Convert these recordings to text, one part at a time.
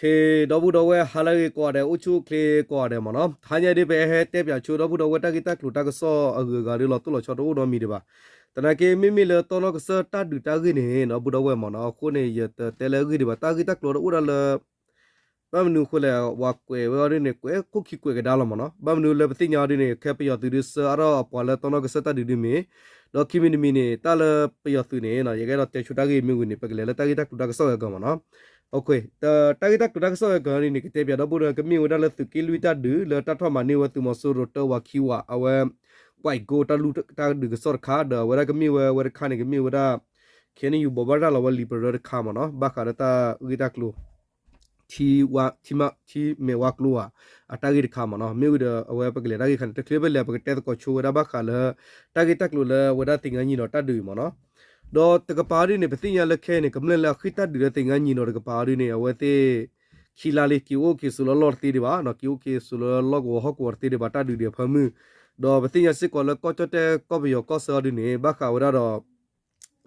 ဒီပုၢ်ဒီဝဲၢ်ဟါလၢအဂ့ၤကိးဂၤဒဲး အိၣ်ဆူၣ်အိၣ်ချ့ကိးဂၤဒဲးမ့ၢ်နီၤ, ဟါညါဒ်ပဟဲတဲပၠးဆိဒီပုၢ်ဒီဝဲၢ်တၢ်ဂ့ၢ်တၢ်ကျိၤတၢ်ကစီၣ်အဂုၤအဂၤဒီး လီၤတိၢ်လီၤဆီတအိၣ်နီတမံၤဒံးဘၣ်. သနာ်က့ မ့မ့ၢ်လၢတီနီၢ်ကစၢၢ်တၢ်ဒုးတၢ်ဂ့ၢ်န့ၣ် ဒီပုၢ်ဒီဝဲၢ်မ့ၢ်နီၤ, အဃိန့ၣ် ယတတဲလၢအဂ့ၢ်ဒံးဘၣ်, တၢ်ဂ့ၢ်တၢ်ကျိၤတအိၣ်ဒၣ်လၢ ဘၣ်မနုၤအဃိလဲၣ်, ဝၤကွဲးဝဲအီၤဒ်န့ၣ် ကွဲးခိၣ်ခံကွဲးကဒါလီၤမ့ၢ်နီၤ. ဘၣ်မနုၤလၢပသ့ၣ်ညါအီၤဒ်န့ၣ် ခဲပယီၤသုးဒုးဆှၢအါထီၣ်အပှၤလၢတီနီၢ်ကစၢၢ်တၢ်ဒုးဒ်မ့ၢ်, ဒီးခံမံၤတမံၤန့ၣ် တၢ်လၢပယီၤသုးန့ၣ် ယကအဲၣ်ဒိးတဲဆိတၢ်ဂ့ၢ်မ့ၢ်ဝံၤန့ၣ် ပကလဲၤလၢတၢ်ဂ့ၢ်တၢ်ကျိၤတၢ်ကစီၣ်ဂၤကီမ့ၢ်နီၤ. တၢ်ဂ့ၢ်တၢ်ကျိၤတၢ်ကစီၣ်ဂၤကီန့ၣ် ကတဲပၠးဒီပုၢ်ဒီဝဲၢ် ကမ့ၢ်ဝဲဒၣ်လၢသုးက့လွံၢ်တၢ်ဒုး လၢတၢ်ထီၣ်မၤန့ၢ်ဝဲသုးမီၤစိရိၤတၢဝၤခံဝၤ အဝဲ ကွဲးကိတၢ်လူၢ်တၢ်ဒုးကစီၣ်တခါ ဒီးအဝဲဒၣ်ကမ့ၢ်ဝဲဝဲတခါန့ၣ် ကမ့ၢ်ဝဲဒၣ် ခဲန့ၣ် ယူၤဘိးဘၣ်တၢ်လီၤဝဲလံာ်ပရၢတခါမ့ၢ်နီၤ, ဘၣ်ဃးဒီးတၢ်ဂ့ၢ်တၢ်ကျိၤ ထံမဲာ်ဝါကျိဧါ အတၢ်ဂ့ၢ်တခါမ့ၢ်နီၤ. မ့ၢ်ဝံၤဒီး အဝဲပကလဲၤတၢ်ဂ့ၢ်တခါန့ၣ် တချုးပလဲၤ ပကတဲသကိးဆိဝဲဒၣ်ဘၣ်ဃးလၢ တၢ်ဂ့ၢ်တၢ်ကျိၤလၢအဝဲဒၣ်သ့ၣ်ငါနံၤဒီးတၢ်ဒုးအံၤမ့ၢ်နီၤ. ဒီးတကပၤဒ်န့ၣ် ပသ့ၣ်ညါလၢခဲအံၤန့ၣ် ကမျၢၢ်လၢအဃ့ၢ်တၢ်ဒုးလၢသ့ၣ်ငါနံၤဒီးတကပၤဒ်န့ၣ် အဝဲသ့ၣ် ခံလါလံ က့ၤအိၣ်က့ၤဆိးလၢလီၢ်တသ့ဒံးဘၣ်, က့ၤအိၣ်က့ၤဆိးလၢလီၢ်ကဝီၤဟီၣ်ကဝီၤတသ့ဒံးဘၣ် တၢ်ဒုးဒံးအဖၢမုၢ်. ဒီးပသ့ၣ်ညါစ့ၢ်ကီးလၢကီၢ်ကၠီၣ်တဲၣ်ကီၢ်ပယီၤကီၢ်ဆၢအီၤဒ်န့ၣ် ဘၣ်ဃးဝဲဒၣ်ဒီး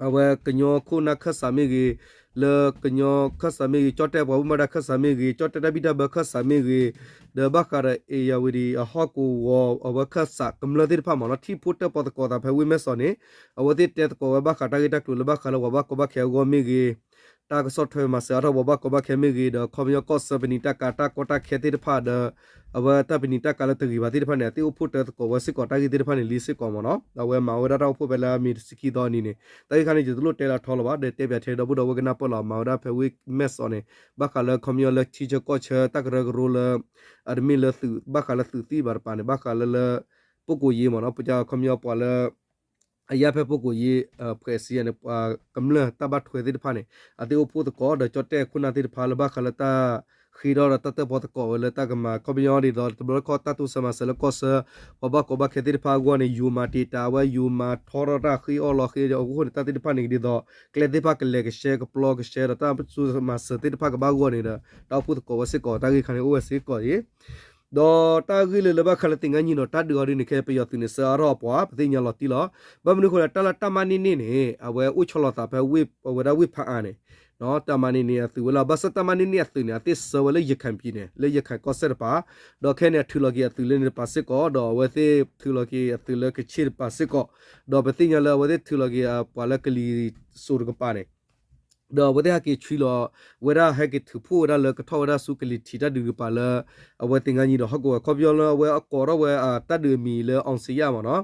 အဝဲကညီခိၣ်နၢ်ခၢၣ်စးမ့ၢ်ဂ့ၤ, လၢကညီခၢၣ်စးမ့ၢ်ဂ့ၤ, ကၠီၣ်တဲၣ်ပှၤဘၣ်မူဘၣ်ဒါခၢၣ်စးမ့ၢ်ဂ့ၤ, ကၠီၣ်တဲၣ်တၢ်ဘံၣ်တၢ်ဘၢခၢၣ်စးမ့ၢ်ဂ့ၤ, ဒီးဘၣ်ဃးဒီး အ့ၣ်ယၣ်ဝတံၣ် အဟီၣ်ကဝီၤ အဝဲခၢၣ်စးကမျၢၢ်သ့ၣ်တဖၣ်မ့ၢ်နီၤ ထံၣ်ဖှိၣ်တၢၣ်ပီၤသကိးသးဖဲဝ့ၢ်မဲၢ်စီးန့ၣ် အဝဲသ့ၣ်တဲသကိးဝဲဘၣ်ဃးတၢ်ဂ့ၢ်တၢ်ကျိၤလၢဘၣ်ဃးလၢပှၤဘၣ်ကီဘၣ်ခဲအဂီၢ်မ့ၢ်ဂ့ၤ, တၢ်ကစီၣ်ထွဲမၤစၢၤအါထီၣ်ပှၤဘၣ်ကီဘၣ်ခဲမ့ၢ်ဂ့ၤ, ဒီးခီပညီကီၢ်ဆၢပနံာ်တၢ်ကၤတၢ်ကီတၢ်ခဲသ့ၣ်တဖၣ်ဒီး အဝဲတၢ်ပနံာ်တၢ်ကၤလၢတဂ့ၤဘၣ်သ့ၣ်တဖၣ်န့ၣ် အသ့ၣ်အိၣ်ဖှိၣ်တၢၣ်သကိးဝဲစ့ၢ်ကီးတၢ်ဂ့ၢ်သ့ၣ်တဖၣ်န့ၣ်လံစ့ၢ်ကီးမ့ၢ်နီၤ. အဝဲမၤဝဲဒၣ်တၢ်အိၣ်ဖှိၣ်ဖဲလၢအမ့ၤတဆံခံသီအနံၤန့ၣ် တၢ်ဂ့ၢ်ခါန့ၣ် ယတလိၣ်တဲလၢအထီလၢၤဘၣ် ဒီးတဲပၠးထဲဒီပုၢ်ဒီဝဲၢ်ကနၢ်ပၢၢ်လီၤ မၤဝဲဒၣ်ဖဲဝ့ၢ်မဲၢ်စီးန့ၣ် ဘၣ်ဃးလၢခီပညီလၢထံဆၢကီၢ်ဆၢတၢ်ကရၢကရိလၢ အတမ့ၢ်လၢသုး ဘၣ်ဃးလၢသုးသံၣ်ဘၣ်တပၤန့ၣ် ဘၣ်ဃးလၢလၢ ပုၢ်ကိးယ့မ့ၢ်နီၤ ပကခီပညီပှၤလၢ အယၢ်ဖဲပုၢ်ကိးယ့ ဖှဲးစံယါန့ၣ် ပှၤကမျၢၢ်တၢ်ဘၣ်ထွဲသ့ၣ်တဖၣ်န့ၣ် အသ့ၣ်အိၣ်ဖှိၣ်သကိးဒီးကၠီၣ်တဲၣ်ခိၣ်နၢ်သ့ၣ်တဖၣ်လၢဘၣ်ဃးလၢတၢ် ဃ့ထီၣ်ဒီးတၢ်တၢၣ်ပီၤသကိးဝဲလၢတၢ်ကမၤခီပညီဒ်သိး တဘျီတခီၣ်တၢ်တိစၢၤမၤစၢၤလၢကီၢ်ဆၢ ပှၤဘၣ်ကီဘၣ်ခဲသ့ၣ်တဖၣ်အဂီၢ်န့ၣ် ယိၤမၤတံာ်တာ်ဝဲ ယိၤမၤထီထီၣ်တၢ်ဃ့အီၣ်လီၤဃ့အဃိန့ၣ် တၢ်သ့ၣ်တဖၣ်န့ၣ်ဒ်သိး ကျဲသ့ၣ်တဖၣ်ကလဲၤကဆှဲကပျီကဆှဲဒီးတၢ်တိစၢၤမၤစၢၤသ့ၣ်တဖၣ်ကဘၣ်အဂီၢ်န့ၣ်ဒီး တၢ်အိၣ်ဖှိၣ်သကိးဝဲစ့ၢ်ကီး တၢ်ဂ့ၢ်ခါန့ၣ်အိၣ်ဝဲစ့ၢ်ကီးအံၤ ဒီးတၢ်ဂ့ၢ်လၢလၢဘၣ်ဃးလၢသ့ၣ်ငါနံၤဒီးတၢ်ဒုးအီၤဒ်န့ၣ် ခဲပယီၤသုးန့ၣ် ဆှၢအါထီၣ်အပှၤ ပသ့ၣ်ညါလီၤတံၢ်လီၤ. ဘၣ်မနုၤအဃိလဲၣ် တၢ်လၢတၢ်မၤန့ၢ်န့ၢ်န့ၣ် အဝဲအိၣ်ဆီလီၤသးဖဲဝ့ၢ် အဝဲဒၣ်ဝ့ၢ်ဖးအါန့ၣ် တၢ်မၤန့ၢ်န့ၢ်အသုးဝဲလီၤ. ဘၣ်ဆၣ်တၢ်မၤန့ၢ်န့ၢ်အသုးန့ၣ် အသ့ၣ်ဆှၢဝဲလၢရခၢၣ်ပံၤန့ၣ် လၢရခၢၣ်ကီၢ်စဲၣ်တပၤ ဒီးခဲန့ၣ် အထုးလီၤက့ၤအသုးလၢန့ၣ်တပၤစ့ၢ်ကီး ဒီးအဝဲသ့ၣ်ထုးလီၤက့ၤအသုးလၢကဆ့ၣ်တပၤစ့ၢ်ကီး ဒီးပသ့ၣ်ညါလၢအဝဲသ့ၣ်ထုးလီၤက့ၤအပှၤလၢကလံၤစိးတကပၤန့ၣ် ဒီးအဝဲသ့ၣ်ဟဲက့ၤဆွံလီၤဝဲဒၣ် ဟဲက့ၤထုးဖှိၣ်ဝဲဒၣ်လၢကထီၣ်ဝဲဒၣ်ဆူကလံၤထံးတၢ်ဒုးတကပၤလၢ အဝဲသ့ၣ်ငါနံၤဒီးဟီၣ်ကဝီၤ ခီပညီလၢအကိးထီၣ်ဝဲတၢ်ဒုးအမံၤလၢ အောင်ဇေယျ မ့ၢ်နီၤ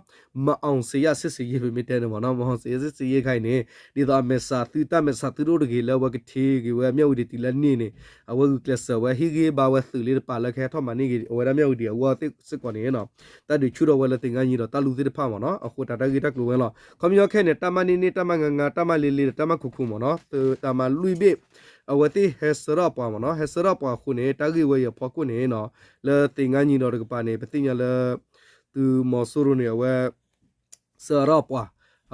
မအောင်ဇေယျ စစ်ဆင်ရေး ပမ့ၢ်တဲန့ၣ်မ့ၢ်နီၤ မအောင်ဇေယျ စစ်ဆင်ရေး ခါအံၤန့ၣ် ဒ်သိးအမဲာ်ဆှးသု တၢ်မဲာ်ဆှးသုတအိၣ်တဂ့ၤလၢအဝဲကထံၣ်က့ၤဝဲ မြဝတီ တံၤလၢန့ၣ်န့ၣ် အဝဲဂုာ်ကျဲးစၢးဝဲ ဟ့ၣ်ဂံၢ်ဘါဝဲသုးလ့တပၤလၢကဟဲထီၣ်မၤန့ၢ်က့ၤ အဝဲဒၣ် မြဝတီ အဂီၢ်သ့ၣ်စ့ၢ်ကီးန့ၣ် တၢ်ဒုးဆူၣ်ထီၣ်ဝဲလၢသ့ၣ်ငါနံၤဒီးတၢ်လူၢ်သ့ၣ်တဖၣ်မ့ၢ်နီၤ အဃိတၢ်တၢ်ဂ့ၢ်တၢ်ကျိၤဝဲလီၤ. ခီပညီခဲန့ၣ် တၢ်မၤန့ၢ်န့ၢ် တၢ်မၤငါငါ တၢ်မၤလ့လ့ဒီးတၢ်မၤခိၣ်ခိၣ်မ့ၢ်နီၤ တၢ်မၤလွံၢ်ဘ့ၣ် အဝဲသ့ၣ်ဟဲဆှၢထီၣ်အပှၤမ့ၢ်နီၤ ဟဲဆှၢထီၣ်အပှၤအဃိန့ၣ် တၢ်ဂ့ၢ်ဝဲအံၤအဖီခိၣ်န့ၣ် လၢသ့ၣ်ငါနံၤဒီးတကပၤန့ၣ် ပသ့ၣ်ညါလၢ သုးမီၤစိရိၤန့ၣ် အဝဲ ဆှၢထီၣ်အပှၤ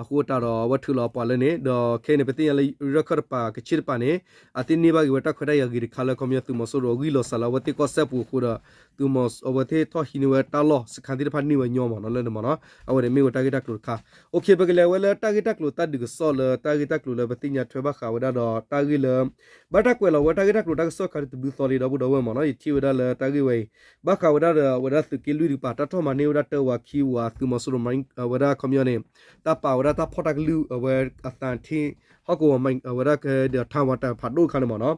အဃိတၢ်ဒီးအဝဲထုးလီၤအပှၤလၢန့ၣ် ဒီးခဲအံၤန့ၣ် ပသ့ၣ်ညါလၢရၢၢ်ခၢၣ်တပၤ ကဆ့ၣ်တပၤန့ၣ် အသ့ၣ်န့ၢ်ဘၣ်က့ၤဝဲတၢ်ခွဲးတၢ်ယာ်ဂ့ၤတခါလၢ ခီပညီသုးမီၤစိရိၤအဂံၢ်လီၤစၢ်လၢအဝဲသ့ၣ်ကီၢ်စဲၣ်ပူၤအဃိဒီး သုးမီၤ အဝဲသ့ၣ်ထီၣ်ဟံးန့ၢ်ဝဲတၢ်လီၢ်စခန်းသ့ၣ်တဖၣ်န့ၢ်ဝဲညီမ့ၢ်နီၤ လၢန့ၣ်မ့ၢ်နီၤ အဝဲန့ၣ်မ့ၢ်ဝဲတၢ်ဂ့ၢ်တၢ်ကျိၤတခါ အိၣ်ခ့ ပကလဲၤဝဲလၢတၢ်ဂ့ၢ်တၢ်ကျိၤတၢ်ဒုးကစီၣ်လၢတၢ်ဂ့ၢ်တၢ်ကျိၤလၢပသ့ၣ်ညါထွဲဘၣ်ဃးဝဲဒၣ်ဒီးတၢ်ဂ့ၢ်လၢ ဘၣ်တၢ်ကွဲးလီၤဝဲတၢ်ဂ့ၢ်တၢ်ကျိၤတၢ်ကစီၣ်ခါတဘျုးသီလံဒီပုၢ်ဒီဝဲၢ်မ့ၢ်နီၤ ယထံၣ်ဝဲဒၣ်လၢတၢ်ဂ့ၢ်ဝဲအံၤ ဘၣ်ဃးဝဲဒၣ်ဒီးအဝဲဒၣ်သုးက့လွံၢ်တကပၤ တၢ်ထီၣ်မၤန့ၢ်ဝဲဒၣ်တၢဝၤခံဝၤ သုးမီၤစိရိၤ အဝဲဒၣ်ခီပညီန့ၣ် တၢ်ပာ်ဝဲဒၣ်တၢ်ဖီၣ်တၢ်ကလုၢ် အဝဲအသးထံ ဟီၣ်ကဝီၤ အဝဲဒၣ်ကဲဒီး Taiwan တၢ်ဖးဒိၣ်တခါန့ၣ်မ့ၢ်နီၤ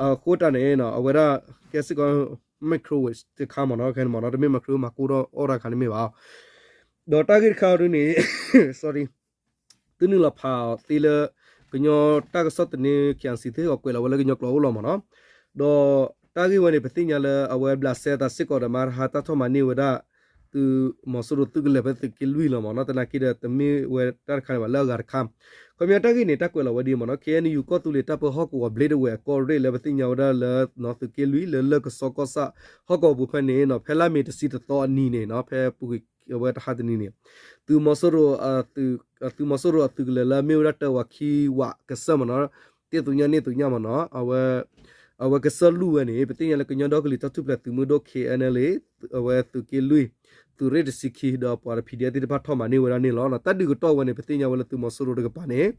အဃိတၢ်န့ၣ် အဝဲဒၣ် ကဲစ့ၢ်ကီး microwave တခါမ့ၢ်နီၤ ခဲန့ၣ်မ့ၢ်နီၤ တမ့ၢ် microwave မၤကိၢ်ထီၣ်အီၣ်တၢ်ခါန့ၣ်မ့ၢ်ဘၣ် ဒီးတၢ်ဂ့ၢ်တခါဒ်န့ၣ် sorry သုနုာ်လီၤဖးအီၤသ့လၢ ကညီတၢ်ကစီၣ်သန့ KIC သ့ၣ်အီၤကွဲးလီၤဝဲလၢကညီကျိာ်အိၣ်လီၤမ့ၢ်နီၤ ဒီးတၢ်ဂ့ၢ်ဝဲန့ၣ် ပသ့ၣ်ညါလၢအဝဲဘျးစဲသးစ့ၢ်ကီးဒီး မၤတဟါတၢ်ထီၣ်မၤန့ၢ်ဝဲဒၣ် သုးမီၤစိရိၤသုးကလၢၤဖဲသုးက့လွံၢ်လီၤမ့ၢ်နီၤ သနာ်က့ဒီး တမ့ၢ်ဝဲတၢ်တခါန့ၣ်ဘၣ်လၢအဂၤတခါ ခီပညီတၢ်ဂ့ၢ်န့ၣ် တၢ်ကွဲးလီၤဝဲဒ်မ့ၢ်နီၤ KNU ကီၢ်သူလ့ၤတၢ်ပၢဟီၣ်ကဝီၤဘျ့ဒဝဲးအကီၢ်ရ့ၣ်လၢပသ့ၣ်ညါဝဲဒၣ်လၢ သုးက့လွံၢ်လၢလၢၢ်ကစီကီၢ်ဆၣ် ဟီၣ်ကဝီၤပူၤဖဲန့ၣ်နီၤ ဖဲလါမ့ၤတဆံတသီအနံၤန့ၣ်နီၤ ဖဲပူၤကွံာ်အဝဲတဟါတနံၤန့ၣ် သုးမီၤစိရိၤ သုးမီၤစိရိၤအသုးကလၢၤလၢအမ့ၢ်ဝဲဒၣ်တၢဝၤခံဝးကစၢၢ်မ့ၢ်နီၤ တ့ၢ်သုညၣ်န့ၢ်သုညၣ်မ့ၢ်နီၤ အဝဲကစၢၢ်လူၢ်ဝဲန့ၣ် ပသ့ၣ်ညါလၢကညီဒီကလုာ်တၢ်ထူၣ်ဖျဲးသုးမုၢ်ဒိၣ် K N L A အဝဲသုးက့လွံၢ် သုးရ့ၣ်တဆံခံ ဒီးပှၤ P D F သ့ၣ်တဖၣ်ထီၣ်မၤန့ၢ်ဝဲဒၣ်န့ၣ်လီၤ. တၢ်ဒုးကတီၢ်ဝဲန့ၣ် ပသ့ၣ်ညါဝဲလၢသုးမီၤစိရိၤတကပၤန့ၣ်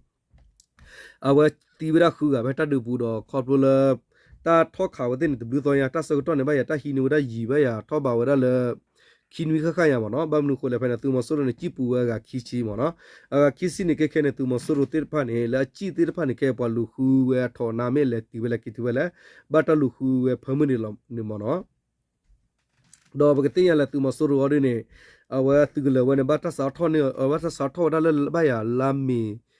အဝဲသံဝဲဒၣ်ဃုဂၤဖဲတၢ်ဒုးပူၤဒီး ခီဖျိလၢ တၢ်ထီၣ်ခးဝဲသ့ၣ်န့ၣ် တဘျုးသီညါ, တၢ်ဆၢကတီၢ်န့ၣ် ဘၣ်ယၤတၢ်ဟံးန့ၢ်ဝဲဒၣ်ယံာ်ဘၣ်ယၤ ထီၣ်ဘးဝဲဒၣ်လၢ ခံနွံဃၣ်ဃၣ်ညါမ့ၢ်နီၤ. ဘၣ်မနုၤဃိလဲၣ် ဖဲန့ၣ် သုးမီၤစိရိၤန့ၣ် စံၣ်ပူၤဝဲအဂၤခံဆံမ့ၢ်နီၤ. အဂၤခံဆံန့ၣ် ခဲခဲန့ၣ် သုးမီၤစိရိၤသ့ၣ်တဖၣ်န့ၣ် လၢအစံၣ်သ့ၣ်တဖၣ်န့ၣ် ခဲအံၤပှၤလူၤဃုဝဲအထီးနါ မ့ၢ်လဲၤတုၤဝဲလဲၤက့ၤတုၤဝဲလဲၣ်, ဘၣ်တၢ်လူၤဃုဝဲဖၢမုၢ်န့ၣ်လီၤန့ၣ်မ့ၢ်နီၤ. ဒီးပကသ့ၣ်ညါလၢ သုးမီၤစိရိၤအီၤဒ်န့ၣ် အဝဲသုးကလၢၤဝဲန့ၣ် ဘၣ်တၢ်စးထီၣ်န့ၣ် ဘၣ်တၢ်စးထီၣ်ဝဲဒၣ်လၢဘၣ်ယၤလါမ့ၤ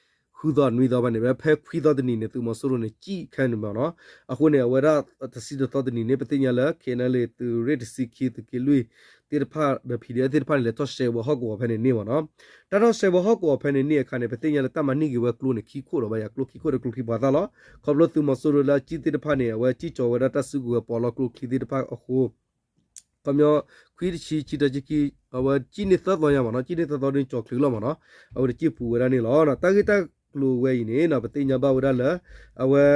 ဃုသီနွံသီဘၣ်န့ၣ် ဖဲခွံသီတနံၤန့ၣ် သုးမီၤစိရိၤန့ၣ် စံၣ်ခဲန့ၣ်မ့ၢ်နီၤ. အဃိန့ၣ် အဝဲဒၣ်တဆံတသီတနံၤန့ၣ် ပသ့ၣ်ညါလၢ ခဲအံၤန့ၣ်လၢ သုးရ့ၣ်တဆံခံ သုးက့လွံၢ်သ့ၣ်တဖၣ်ဒီး PDF သ့ၣ်တဖၣ်န့ၣ် လဲၤထီၣ်ရှဲဝဲဟီၣ်ကဝီၤဖဲန့ၣ်န့ၣ်မ့ၢ်နီၤ. တၢ်ထီၣ်ရှဲဝဲဟီၣ်ကဝီၤဖဲန့ၣ်န့ၣ်အခါန့ၣ် ပသ့ၣ်ညါလၢတၢ်မၤန့ၢ်က့ၤဝဲကျိန့ၣ် ခံခိၣ်ဒီးဘၣ်ယၤ ကျိခံခိၣ်ဒီးကျိချံပှၤသၣ်လီၤ. ခီဖျိသုးမီၤစိရိၤလၢအစံၣ်သ့ၣ်တဖၣ်န့ၣ် အဝဲစံၣ်ကၠီၤဝဲဒၣ်တၢ်စုကဝဲၤပီးလီၤကျိချံသ့ၣ်တဖၣ်အဃိ ခီပညီ ခွံတဆံ ဆံတဆံခံ အဝဲစံၣ်န့ၢ်သၢသီညါမ့ၢ်နီၤ, စံၣ်န့ၢ်သၢသီဒ်ကၠီၤချုးလီၤမ့ၢ်နီၤ, အဝဲတစံၣ်ပူၤဝဲဒၣ်န့ၣ်လီၤ. တၢ်ဂ့ၢ်တၢ်ကျိၤဝဲအံၤန့ၣ် ပသ့ၣ်ညါဘၣ်ဝဲဒၣ်လၢ အဝဲ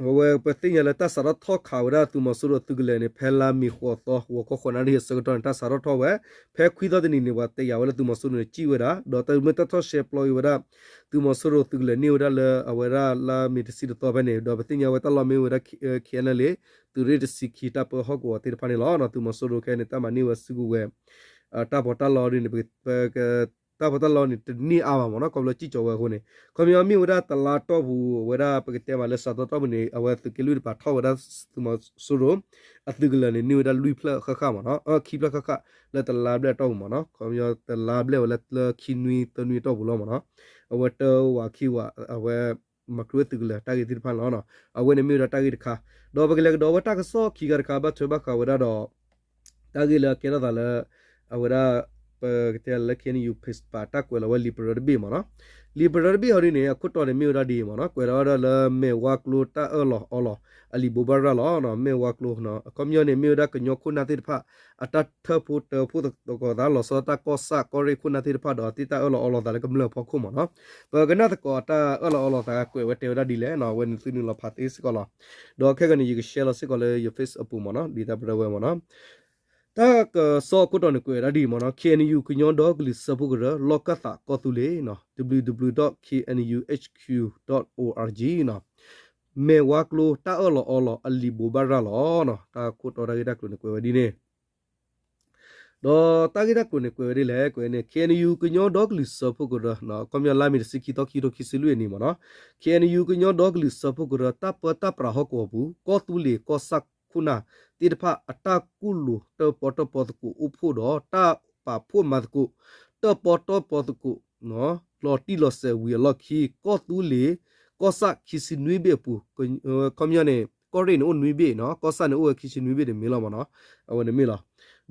အဝဲပသ့ၣ်ညါလၢတၢ်စးထီၣ်ထီၣ်ခးဝဲဒၣ်သုးမီၤစိရိၤအသုးကလၢၤန့ၣ် ဖဲလါမ့ၤဃိးသီ ဂီၤခီဃိးနၣ်ရံၣ်အဆၢကတီၢ်န့ၣ် တၢ်စးထီၣ်ထီၣ်ဝဲ, ဖဲခွံသီတနံၤန့ၣ် ပှၤတဲယၤဝဲလၢသုးမီၤစိရိၤန့ၣ် စံၣ်ဝဲဒၣ်, ဒီးတၢ်မ့ၢ်တၢ်ထီၣ်ရှဲပျီက့ၤဝဲဒၣ် သုးမီၤစိရိၤသုးကလၢၤန့ၢ်ဝဲဒၣ်လၢအဝဲဒၣ်လါမ့ၤတဆံတသီဖဲန့ၣ်, ဒီးပသ့ၣ်ညါဝဲတၢ်လီၢ်မ့ၢ်ဝဲဒၣ် ခဲအံၤန့ၣ်လံ သုးရ့ၣ်တဆံခံတၢ်ပၢဟီၣ်ကဝီၤသ့ၣ်တဖၣ်န့ၣ်လီၤ. သုးမီၤစိရိၤခဲအံၤန့ၣ် တၢ်မၤန့ၢ်ဝဲစုကဝဲၤ တၢ်ပီးတၢ်လီဒ်န့ၣ် တၢ်ပီးတၢ်လီန့ၣ် တန့ၢ်အါဘၣ်မ့ၢ်နီၤ, ခီဖျိစံၣ်ကၠီၤဝဲအဃိန့ၣ်, ခီပညီမ့ၢ်ဝဲဒၣ်တလါတီၢ်ပူၤ အဝဲဒၣ်ပကတဲမးလၢစးထီၣ်တီၢ်ပူၤန့ၣ် အဝဲသုးက့လွံၢ်တပၤထီၣ်ဝဲဒၣ်သုးမီၤစိရိၤ အသုးကလၢၤန့ၣ် န့ၢ်ဝဲဒၣ်လွံၢ်ဖျၢၣ်ဃၣ်ဃၣ်မ့ၢ်နီၤ, ခံဖျၢၣ်ဃၣ်ဃၣ်လၢတလါဘျဲၣ်အတီၢ်ပူၤမ့ၢ်နီၤ, ခီပညီတလါဘျဲၣ်ဝဲလၢခံနွံသၢနွံအတီၢ်ပူၤလီၤမ့ၢ်နီၤ, အဝဲတဝၤခံဝၤ အဝဲ မၤကြုဝဲသုးကလၢၤတၢ်ဂ့ၢ်သ့ၣ်တဖၣ်န့ၣ်လီၤ. အဝဲန့ၣ်မ့ၢ်ဝဲဒၣ်တၢ်ဂ့ၢ်တခါ, ဒီးပကလဲၤကဒီးဝဲတၢ်ကစီၣ်ခံဂၤတခါ ဘၣ်ထွဲဘၣ်ဃးဝဲဒၣ်ဒီး တၢ်ဂ့ၢ်လၢအကဲထီၣ်သးလၢ အဝဲဒၣ် ပကတဲလၢ KNU page ပာ်တၢ်ကွဲးလီၤဝဲလံာ်ပရၢတဘ့ၣ်မ့ၢ်နီၤ, လံာ်ပရၢတဘ့ၣ်အီၤဒ်န့ၣ် အခိၣ်တီန့ၣ်မ့ၢ်ဝဲဒၣ်ဒ်အံၤမ့ၢ်နီၤ, ကွဲးလီၤဝဲဒၣ်လၢမဲာ်ဝါကျိတၢ်အၢၣ်လီၤအီလီၤ အလံာ်ဘိးဘၣ်ရၤလီၤ, မဲာ်ဝါကျိ အခီပညီန့ၣ် မ့ၢ်ဝဲဒၣ်ကညီခိၣ်နၢ်သ့ၣ်တဖၣ် အတၢ်ထၢဖှိၣ်တၢဖှိၣ်သကိးသးလီၤဆီဒၣ်တၢ်ကီၢ်ဆၣ်ကီၢ်ရ့ၣ်ခိၣ်နၢ်သ့ၣ်တဖၣ်ဒီး သ့ၣ်တၢ်အၢၣ်လီၤအီလီၤသးလၢကမျၢၢ်ဖီခိၣ်မ့ၢ်နီၤ, ပကနၣ်သကိးတၢ်အၢၣ်လီၤအီလီၤသးကွဲးဝဲတဲဝဲဒၣ်ဒ်လဲၣ်နီၤ, အဝဲန့ၣ်သုနုာ်လီၤဖးသ့စ့ၢ်ကီးလီၤ, ဒီးခဲကနံၣ်အံၤ ယက share လီၤစ့ၢ်ကီးလၢယ Facebook အပူၤမ့ၢ်နီၤ, ဒ်တၢ်ပရၢဝဲမ့ၢ်နီၤ တၢ်ကစီၣ်အခိၣ်တီန့ၣ် ကွဲးဝဲဒၣ်ဒ်အံၤမ့ၢ်နီၤ, KNU ကညီဒီကလုာ်စၢဖှိၣ်ကရၢ လီၢ်ကၢ်သးကီၢ်သူလ့ၤ, www dot knuhq dot org နီၤ, မဲာ်ဝါကျိတၢ်အၢၣ်လီၤအီလီၤ အလံာ်ဘိးဘၣ်ရၤလီၤ, တၢ်ခိၣ်တီတၢ်ဂ့ၢ်တၢ်ကျိၤန့ၣ် ကွဲးဝဲဒ်န့ၣ် ဒီးတၢ်ဂ့ၢ်တၢ်ကျိၤန့ၣ် ကွဲးဝဲဒ်လဲၣ်, ကွဲးန့ၣ် KNU ကညီဒီကလုာ်စၢဖှိၣ်ကရၢ, ခီပညီလါမ့ၤတဆံခံသီ ခံကထိခံဆံလွံၢ်အနံၤမ့ၢ်နီၤ, KNU ကညီဒီကလုာ်စၢဖှိၣ်ကရၢ တၢ်ပၢတၢ်ပြးဟီၣ်ကဝီၤပူၤ ကီၢ်သူလ့ၤကီၢ်ဆၣ်ခိၣ်နၢ်သ့ၣ်တဖၣ် အတၢ်ကူၣ်လိာ်တၢၣ်ပီတၢၣ်ပီသကိးအိၣ်ဖှိၣ်ဒီး တၢ်ပာ်ဖှိၣ်မၤသကိး တၢၣ်ပီတၢၣ်ပီသကိး လီၤတံၢ်လီၤဆဲးဝံၤအလီၢ်ခံ ကီၢ်သူလ့ၤကီၢ်ဆၣ်ခံဆံနွံဘ့ၣ်အပူၤ, ခီပညီန့ၣ် ကီၢ်ရ့ၣ်န့ၣ်အိၣ်နွံဘ့ၣ်နီၤ, ကီၢ်ဆၣ်န့ၣ်အိၣ်ဝဲခံဆံနွံဘ့ၣ်န့ၣ်မ့ၢ်လီၤမ့ၢ်နီၤ, အဝဲန့ၣ်မ့ၢ်လီၤ.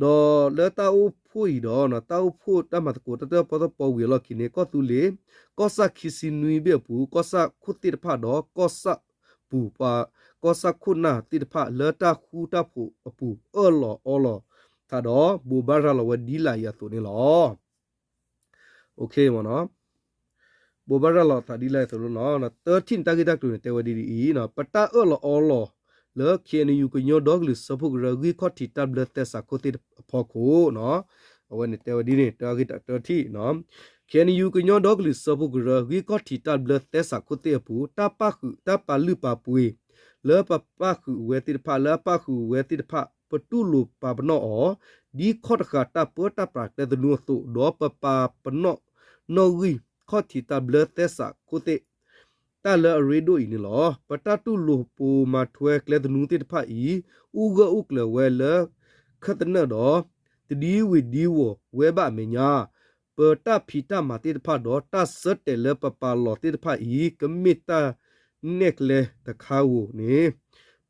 ဒီးလၢတၢ်အိၣ်ဖှိၣ်အံၤဒီး တၢ်အိၣ်ဖှိၣ်တၢ်မၤသကိးတၢၣ်ပီတၢၣ်ပီဝံၤအလီၢ်ခံန့ၣ် ကီၢ်သူလ့ၤ ကီၢ်ဆၣ်ခံဆံနွံဘ့ၣ်အပူၤ ကီၢ်ဆၣ်ခိၣ်သ့ၣ်တဖၣ်ဒီး ကီၢ်ဆၣ်ပူၤပှၤ ကီၢ်ဆၣ်ခိၣ်နၢ်သ့ၣ်တဖၣ် လၢတၢ်ဃူတၢ်ဖိးအပူၤ အၢၣ်လီၤအီလီၤသးဒီး ဘိးဘၣ်ရၤလီၤဝဲဒ်လာ်အံၤအသိးန့ၣ်လီၤ. ဘိးဘၣ်ရၤလီၤသးဒ်လဲၣ်အသိးလီၤ. တထံၣ်န့ၣ် တၢ်ဂ့ၢ်တၢ်ကျိၤန့ၣ် တဲဝဲဒ်အံၤ, ပတၢ်အၢၣ်လီၤအီလီၤလၢ KNU ကညီဒီကလုာ်စၢဖှိၣ်ကရၢ ဂံၢ်ခီၣ်ထံးတၢ်ဘျၢသဲစးခိၣ်သ့ၣ်အဖီခိၣ်, အဝဲန့ၣ်တဲဝဲဒ်န့ၣ် တၢ်ဂ့ၢ်တၢ်ထံၣ် KNU ကညီဒီကလုာ်စၢဖှိၣ်ကရၢ ဂံၢ်ခီၣ်ထံးတၢ်ဘျၢသဲစးခိၣ်သ့ၣ်အပူၤ တၢ်ပာ်ဃုာ် တၢ်ပာ်လုၢ်ပာ်ပှ့ၤ လၢပပာ်ဃုာ်ဝဲသ့ၣ်တဖၣ် လၢအပာ်ဃုာ်ဝဲသ့ၣ်တဖၣ် ပတူၢ်လိာ်ပာ်ပနီၣ်အီၤ ဒ်ခီၣ်တဃာ်တၢ်ပၢတၢ်ပြးကျဲသနူအသိး ဒီးပပာ်ပနီၣ်နီၣ်ဂံၢ်ခီၣ်ထံးတၢ်ဘျၢသဲစးခိၣ်သ့ၣ် တၢ်လၢအရ့ဒိၣ်အံၤန့ၣ်လီၤ. ပတၢ်တူၢ်လိာ်ပိာ်မၤထွဲကျဲသနူသ့ၣ်တဖၣ်အံၤ အိၣ်ဂၢၢ်အိၣ်ကျၢၤဝဲလၢ ခၢၣ်သနၢၣ်ဒီး တဒံဝ့ၤဒံဝီၤဝဲဘၣ်အမဲာ်ညါ ပတၢ်ဖံးတၢ်မၤသ့ၣ်တဖၣ်ဒီး တၢ်ဆၢတဲာ်လၢပပာ်လီၤသ့ၣ်တဖၣ်အံၤ ကမ့ၢ်တၢ်နဲၣ်ကျဲတခါဧိၤန့ၣ်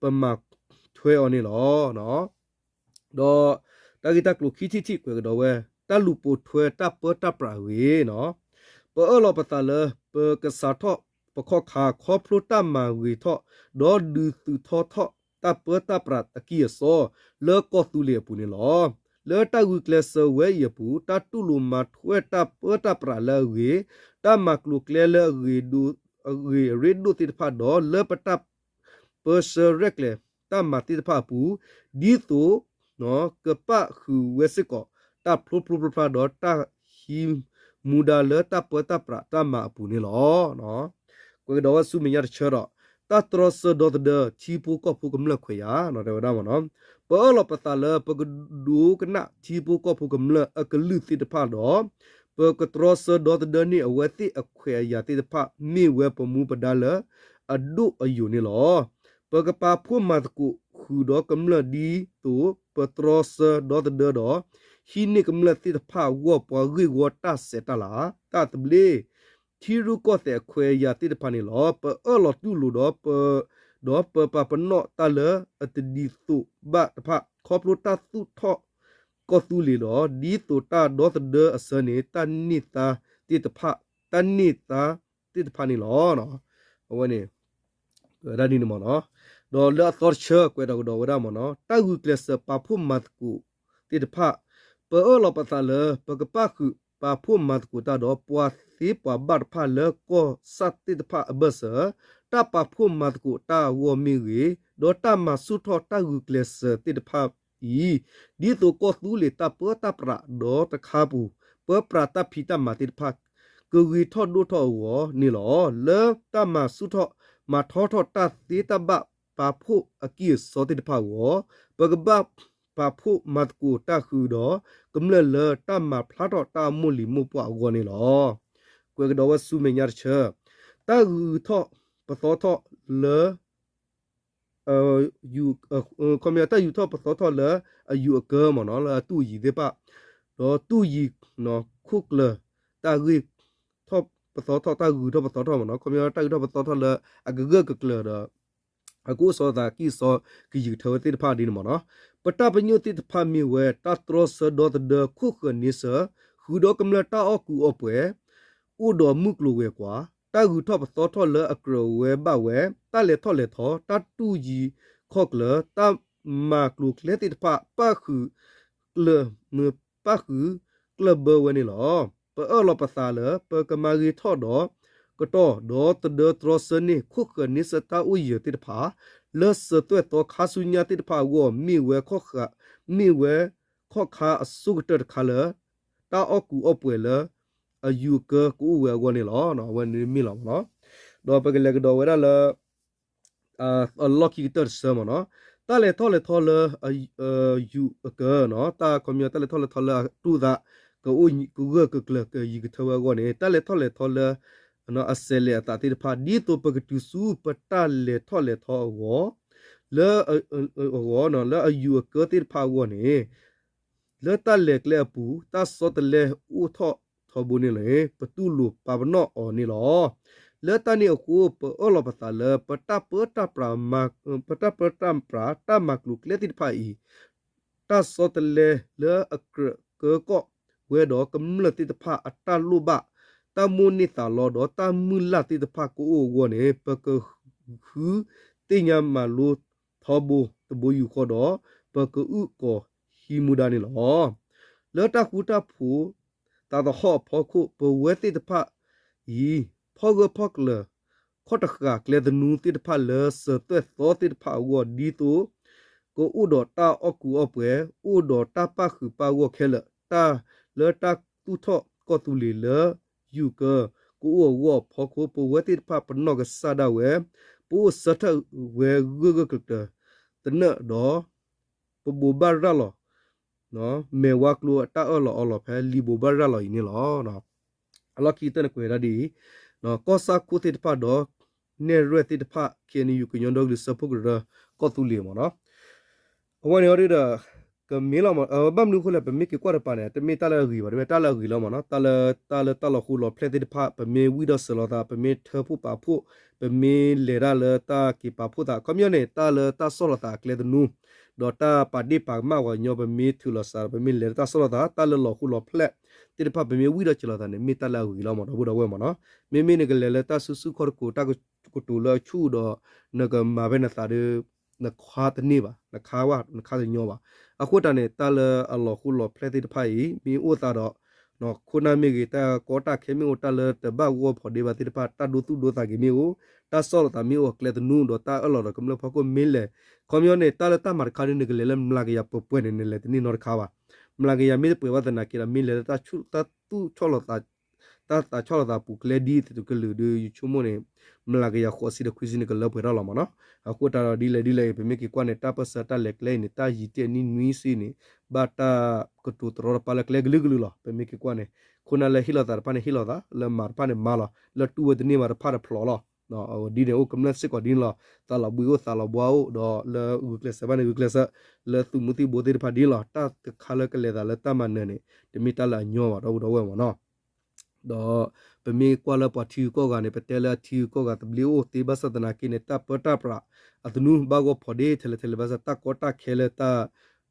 ပမၤထွဲအီၤန့ၣ်လီၤ. ဒီးတၢ်ဂ့ၢ်တၢ်ကျိၤခံထံၣ်တထံၣ်ကွဲးကဒီးဝဲ တၢ်လူၤပိာ်ထွဲတၢ်ပၢတၢ်ပြးအဂ့ၢ်, ပအၢၣ်လီၤပသးလၢ ပကစးထီၣ်ပခီၣ်ခါ ခီဖျိတၢ်မၤဂ့ၤထီၣ် ဒီးဒုးသုးထီထီၣ်တၢ်ပၢတၢ်ပြးအကံၢ်အစီ လၢကီၢ်သူလ့ၤအပူၤန့ၣ်လီၤ. လၢတၢ်ဂုာ်ကျဲးစၢးဝဲအံၤအပူၤ တၢ်တူၢ်လိာ်မၤထွဲတၢ်ပၢတၢ်ပြးလၢအဂ့ၤ, တၢ်မၤကျိၤကျဲလၢအဂ့ၤအရ့ဒိၣ်သ့ၣ်တဖၣ်ဒီး လၢပတၢ် ပၢဆှၢရဲၣ်ကျဲၤတၢ်မၤသ့ၣ်တဖၣ်အပူၤ, ဒ်သိး ကပာ်ဃုာ်ဝဲစ့ၢ်ကီး တၢ်ဖျိဖျိဖျါဖျါဒီးတၢ်ဟံးမူဒါလၢတၢ်ပၢတၢ်ပြးတၢ်မၤအပူၤန့ၣ်လီၤ. ကွဲးကဒီးဝဲဆူမဲာ်ညါတဆၢဒီး တၢ်တြီဆၢဒီသဒၢထံဖိကီၢ်ဖိကမျၢၢ်ခွဲးယာ် တဲဝဲဒၣ်မ့ၢ်နီၤ. ပအၢၣ်လီၤပသးလၢပကဒိကနၣ်ထံဖိကီၢ်ဖိကမျၢၢ်အကလုၢ်သ့ၣ်တဖၣ်ဒီး ပကတြီဆၢဒီသဒၢန့ၢ်အဝဲသ့ၣ်အခွဲးအယာ်သ့ၣ်တဖၣ် မ့ၢ်ဝဲပမူပဒါလၢအဒိၣ်အယိာ်န့ၣ်လီၤ. ပကပာ်ဖှိၣ်မၤသကိးဃုာ်ဒီးကမျၢၢ်ဒ်သိး ပတြီဆၢဒီသဒၢဒီး ဟံးန့ၢ်ကမျၢၢ်သ့ၣ်တဖၣ်အဂီၢ် ပှၤဂ့ၢ်ဝီတၢ်ဆဲးတၢ်လၤ တၢ်သဘျ့ ထံရူၢ်ကီၢ်သဲးအခွဲးအယာ်သ့ၣ်တဖၣ်န့ၣ်လီၤ. ပအၢၣ်လီၤတူၢ်လိာ်ဒီး ဒီးပပာ်ပနီၣ်တၢ်လၢအတဒ်သိးဘၣ်တဖၣ် ခီဖျိတၢ်သူၣ်ထီၣ်ကီၢ်သူလ့ၤဒီး ဒ်သိးတၢ်ဒီသဒၢအဆၢန့ၣ် တၢ်န့ၢ်သါသ့ၣ်တဖၣ် တၢ်န့ၢ်သါသ့ၣ်တဖၣ်န့ၣ်လီၤ. အဝဲန့ၣ် ဝဲဒၣ်ဒ်န့ၣ်မ့ၢ်နီၤ. ဒီးလၢအသီတဆၢ ကွဲးထီၣ်ကဒီးဝဲဒၣ်မ့ၢ်နီၤ တၢ်ဂုာ်ကျဲးစၢးပာ်ဖှိၣ်မၤသကိးသ့ၣ်တဖၣ်, ပအၢၣ်လီၤပသးလၢ ပကပၣ်ဃုာ်ပာ်ဖှိၣ်မၤသကိးတၢ်ဒီး ပှၤသ့ပှၤဘၣ်တဖၣ်လၢကီၢ်ဆၣ်သ့ၣ်တဖၣ်အဘၢၣ်စၢၤ, တၢ်ပာ်ဖှိၣ်မၤသကိးတၢ်အဂီၢ်မ့ၢ်ဂ့ၤ, ဒီးတၢ်မၤဆူၣ်ထီၣ်တၢ်ဂုာ်ကျဲးစၢးသ့ၣ်တဖၣ်အံၤ, ဒ်သိးကီၢ်သူလ့ၤတၢ်ပၢတၢ်ပြးဒီးတခါပူၤ ပၢပြးတၢ်ဖံးတၢ်မၤသ့ၣ်တဖၣ် ကဂ့ၤထီၣ်ဒိၣ်ထီၣ်အဂီၢ်န့ၣ်လီၤ. လၢတၢ်မၤဆူၣ်ထီၣ်မၤထီထီၣ်တၢ်သ့တၢ်ဘၣ်ပာ်ဖှိၣ်အကံၢ်အစီသ့ၣ်တဖၣ်အဂီၢ်, ပကဘၣ်ပာ်ဖှိၣ်မၤသကိးတၢ်ဃုာ်ဒီး ကမျၢၢ်လၢတၢ်မၤဖျါထီၣ်တၢ်အမိၢ်လံၤမိၢ်ပှၢ်အဂီၢ်န့ၣ်လီၤ. ကွဲးကဒီးဝဲဆူမဲာ်ညါတဆၢ, တၢ်ဂုာ်ထီၣ်ပသီထီၣ်လၢ ခီပညီ တၢ်ယူၤထီၣ်ပသီထီၣ်လၢအယူၤအကၢမ့ၢ်နီၤ လၢအတူၢ်ယံၤသ့ၣ်တဖၣ်, ဒီးတူၢ်ယံၤ ခိၣ်ကျၢၢ် တၢ်ဂ့ၢ်ထီၣ်ပသီထီၣ် တၢ်ဂုာ်ထီၣ်ပသီထီၣ်မ့ၢ်နီၤ ခီပညီ တၢ်ဂုာ်ထီၣ်ပသီထီၣ်လၢအကဂၢၢ်ကကျၢၤဒီး အကအိၣ်စီၤသးကံၢ်စီကယံာ်ကထၢဝဲသ့ၣ်တဖၣ်ဒ်န့ၣ်မ့ၢ်နီၤ, ပတၢ်ပညိၣ်သ့ၣ်တဖၣ်မ့ၢ်ဝဲ တၢ်တြီဆၢဒီသဒၢခိၣ်ဃၢၤန့ဆၢ, ဃုာ်ဒီးကမျၢၢ်တၢ်အီၣ်ကူအီပှဲၤ အိၣ်ဒီးမုၢ်ကျိၤဝဲၤကွာ်, တၢ်ဂုာ်ထီၣ်ပသီထီၣ်လၢအကြၢးဝဲဘၣ်ဝဲ, တၢ်လဲၤထီၣ်လဲၤထီ, တၢ်တူၢ်ယံၤခီၣ်ကျၢၢ်, တၢ်မၤကျိၤကျဲသ့ၣ်တဖၣ် ပၣ်ဃုာ်ကျၢၢ် ပၣ်ဃုာ်ကျၢၢ်ဘၢဝဲန့ၣ်လီၤ. ပအၢၣ်လီၤပသးလၢ ပကမၤဂ့ၤထီၣ်ဒီး ကတီၢ်ဒီသဒၢတြီဆၢန့ၢ် ခိၣ်ဃၢၤန့ဆၢတၢ်အိၣ်ယၢၤသ့ၣ်တဖၣ် လၢစၢၤသွဲၣ်သီခါဆူညါသ့ၣ်တဖၣ်အဂီၢ် မ့ၢ်ဝဲခီၣ်ဃၢၤ မ့ၢ်ဝဲခီၣ်ခါအဆိကတၢၢ်တခါလၢ တၢ်အီၣ်ကူအီပှဲၤလၢ အယူၤအကၢကအိၣ်ဝဲအဂီၢ်န့ၣ်လီၤ. အဝဲန့ၣ်မ့ၢ်လီၤမ့ၢ်နီၤ, ဒီးပကလဲၤကဒီးဝဲဒၣ်လၢ အလီၢ်ခံကတၢၢ်တဆၢမ့ၢ်နီၤ, တၢ်လဲၤထီၣ်လဲၤထီလၢ ယူၤအကၢနီၤ, တၢ်ခီပညီ တၢ်လဲၤထီၣ်လဲၤထီလၢအတူၢ်သး ကအိၣ်ကဂၢၢ်ကကျၢၤကယံၤကထၢဝဲအဂီၢ်န့ၣ် တၢ်လဲၤထီၣ်လဲၤထီလၢ အစဲးလဲၤအသးသ့ၣ်တဖၣ် ဒ်သိးပကတုၤဆူပတၢ်လဲၤထီၣ်လဲၤထီအဂီၢ် လၢ အဂီၢ် လၢအယူၤအကၢသ့ၣ်တဖၣ်အဂီၢ်န့ၣ် လၢတၢ်လဲၤကျဲအပူၤ တၢ်ဆီတလဲအိၣ်ထီၣ်ထီဘိန့ၣ်လီၤ. ပတူၢ်လိာ်ပာ်ပနီၣ်အီၤန့ၣ်လီၤ. လၢတၢ်န့ၣ်အဃိ ပအၢၣ်လီၤပသးလၢ ပတၢ်ပၢတၢ်ပြး ပတၢ်ပၢတၢ်ပြး တၢ်မၤကျိၤကျဲသ့ၣ်တဖၣ်အံၤ တၢ်ဆီတလဲလၢအကြၢးကၢကီၣ်ဝဲဒီးကမျၢၢ်သ့ၣ်တဖၣ်အတၢ်လိၣ်ဘၣ် တၢ်မိၣ်န့ၢ်သးလီဒီးတၢ်မုၢ်လၢ်သ့ၣ်တဖၣ်ကအိၣ်အဂီၢ်န့ၣ် ပကဃုသ့ၣ်ညါမၤလိထီဘိတဘိယူၢ်ဃီဒီး ပကအုၣ်ကီၤဟံးမူဒါန့ၣ်လီၤ. လၢတၢ်ဃူတၢ်ဖိးသးသဟီၣ်အဖီခိၣ် ပဝဲသ့ၣ်တဖၣ်အံၤ ဖီၣ်ဂၢၢ်ဖီၣ်ကျၢၤ ခီၣ်တဃာ်ကျဲသနူသ့ၣ်တဖၣ်လၢစၢၤသွဲၣ်သီသ့ၣ်တဖၣ်အဂီၢ် ဒ်သိး ကအိၣ်ဒီးတၢ်အီၣ်ကူအီပှဲၤ အိၣ်ဒီးတၢ်ပၣ်ဃုာ်ပၣ်ဂီၢ်ခဲလၢာ် တၢ်လၢတၢ်သူၣ်ထီၣ်ကီၢ်သူလ့ၤလၢ ယူၤကၢ ကအိၣ်အဂီၢ်အဖီခိၣ် ပဝဲသ့ၣ်တဖၣ်ပနီၢ်ကစၢ်ဒၣ်ဝဲ ပအိၣ်ဆၢထၢၣ်ဝဲဂၢၢ်ဂၢၢ်ကျၢၤကျၢၤ သနၢၣ်ဒီး ပဘိးဘၣ်ရၤလီၤ မဲာ်ဝါကျိအတၢ်အၢၣ်လီၤအီလီၤဖဲလံာ်ဘိးဘၣ်ရၤလီၤအံၤန့ၣ်လီၤ. အလီၢ်ခံကတၢၢ်န့ၣ်ကွဲးဒၣ်ဒ်အံၤ, ကီၢ်ဆၣ်ခိၣ်သ့ၣ်တဖၣ်ဒီး နဲၣ်ရွဲၣ်သ့ၣ်တဖၣ် ခ့ၣ်အဲၣ်ယူၣ် ကညီဒီကလုာ်စၢဖှိၣ်ကရၢ ကီၢ်သူလ့ၤမ့ၢ်နီၤ, အဝဲန့ၣ်အီၤဒီး ကမ့ၢ်လီၤမ့ၢ် ဘၣ်မနုၤအဃိလဲၣ် ပမ့ၢ်က့ၤကွၢ်တပၤန့ၣ် တမ့ၢ်တၢ်လၢအဂ့ၤဘၣ် တမ့ၢ်တၢ်လၢအဂ့ၤလီၤမ့ၢ်နီၤ, တၢ်လၢ တၢ်လၢတၢ်လီၤဃူလီၤဖျဲၣ်သ့ၣ်တဖၣ် ပမ့ၢ်ဝံၣ်ဒီးစၢၤလီၤသး ပမ့ၢ်ထၢဖှိၣ်ပာ်ဖှိၣ် ပမ့ၢ်လဲၤတၢ်လၢတၢ်က့ၤပာ်ဖှိၣ်သး ခီပညီန့ၣ် တၢ်လၢတၢ်ဆီၣ်လီၤသးအကျဲသနူ ဒီးတၢ်ပာ်ဒ့ၣ်ပာ်ကမၣ်ပှၤကညီ ပမ့ၢ်ထုးလီၤစး ပမ့ၢ်လဲၤလၢတၢ်ဆီၣ်လီၤသး တၢ်လၢလီၤဃူလီၤဖျဲၣ်သ့ၣ်တဖၣ် ပမ့ၢ်ဝံၣ်ဒီးစၢၤလီၤသးန့ၣ် မ့ၢ်တၢ်လၢအဂ့ၤလီၤမ့ၢ်ဒီပုၢ်ဒီဝဲၢ်မ့ၢ်နီၤ, မ့မ့ၢ်နကလဲၤလၢတၢ်စုဆူၣ်ခီၣ်တကိၤ တၢ်ကတိၤလၢအဆူၣ်ဒီး နကမၤဖဲနသးဒီး နခါတန့ၢ်ဘၣ် နခါဝဲ နခါတညီဘၣ်, အဃိတၢ်န့ၣ် တၢ်လၢအလီၤဃူလီၤဖျဲၣ်သ့ၣ်တဖၣ်အံၤ မ့ၢ်အိၣ်သးဒီး ခိၣ်နၢ်မ့ၢ်ဂ့ၤ တၢ်ကီတၢ်ခဲမ့ၢ်အိၣ် တၢ်လၢတဘၣ်ဂီၢ်ဖီးဒ့ဘၣ်သ့ၣ်တဖၣ် တၢ်ဒိသူၣ်ဒိသးက့ၤမ့ၢ်အိၣ် တၢ်ဆီၣ်လီၤသးမ့ၢ်အိၣ်အကျဲသနူ ဒီးတၢ်အၢၣ်လီၤဒီးကမျၢၢ်ဖီခိၣ်မ့ၢ်လဲၤ ခီပညီန့ၣ် တၢ်လၢတၢ်မၤတခါဒီး နကလဲၤလၢမျးကယၤပှဲၤပှဲၤန့ၣ် နလဲၤတန့ၢ်နီတခါဘၣ်, မျးကယၤမ့ၢ်တပှဲၤဘၣ်သနာ်က့ဒီး မ့ၢ်လဲၤလၢတၢ်သူၣ်ဆီၣ်လီၤသး တၢ်သးဆီၣ်လီၤသးပူၤကျဲဒ်သိးတကလုာ်ဒီး ယဆိကမိၣ်န့ၣ် မျးကယၤဃိးဆံဒီးခွံဆံန့ၣ် ကလၢပှဲၤထီၣ်လီၤမ့ၢ်နီၤ. အဃိသတးဒီးဒ်လဲၣ်ဒ်လဲၣ်ဂ့ၤ ပမ့ၢ်က့ၤကွၢ်န့ၣ် တၢ်ပၢၢ်ဆၢတၢ်လဲၤကျဲအံၤန့ၣ် တၢ်ယံၤတ့ၢ်နံၣ်နွံဆံန့ၣ် ဘၣ်တၢ်ကတိၤတရီတပါလၢကျဲကလုာ်ကလုာ်လီၤ. ပမ့ၢ်က့ၤကွၢ်န့ၣ် ခိၣ်နၢ်လၢဟ့ၣ်လီၤသးတဖၣ်န့ၣ်ဟ့ၣ်လီၤသး, လၢမၤတဖၣ်န့ၣ်မၤလီၤ, လၢတူၢ်ဝဲတန့ၢ်ဘၣ်တဖၣ်တဖျိးလီၤ. ဒ်န့ၣ်အိၣ်ကမျၢၢ်စ့ၢ်ကီးဒ်န့ၣ်လီၤ. သးလီၤဘှံးအိၣ်သးလီၤဘှါအိၣ် ဒီးလၢဂုာ်ကျဲးစၢးဘၣ်န့ၣ်ဂုာ်ကျဲးစၢး, လၢသုးမုၢ်သံၣ်ဘိသ့ၣ်တဖၣ်ဒ်န့ၣ်လီၤ. တၢ်တခါလၢကလဲၤသးလၢတၢ်မၤနၢၤန့ၣ် တမ့ၢ်တၢ်လၢအညီဘၣ် ဒီပုၢ်ဒီဝဲၢ်မ့ၢ်နီၤ. ဒီးပမ့ၢ်ကွၢ်လၢပှၤထံဂုၤကီၢ်ဂၤန့ၣ် ပတဲလၢအထံဂုၤကီၢ်ဂၤသဘျ့အိၣ်သ့ဘၣ်ဆၣ်သနာ်က့န့ၣ် တၢ်ပၢတၢ်ပြးအသနူဘၣ်ဂီၢ်ဖီၣ်ဒ့ထဲလဲၣ်ထဲလဲၣ်ဘၣ်ဆၣ် တၢ်ကီတၢ်ခဲလၢတၢ်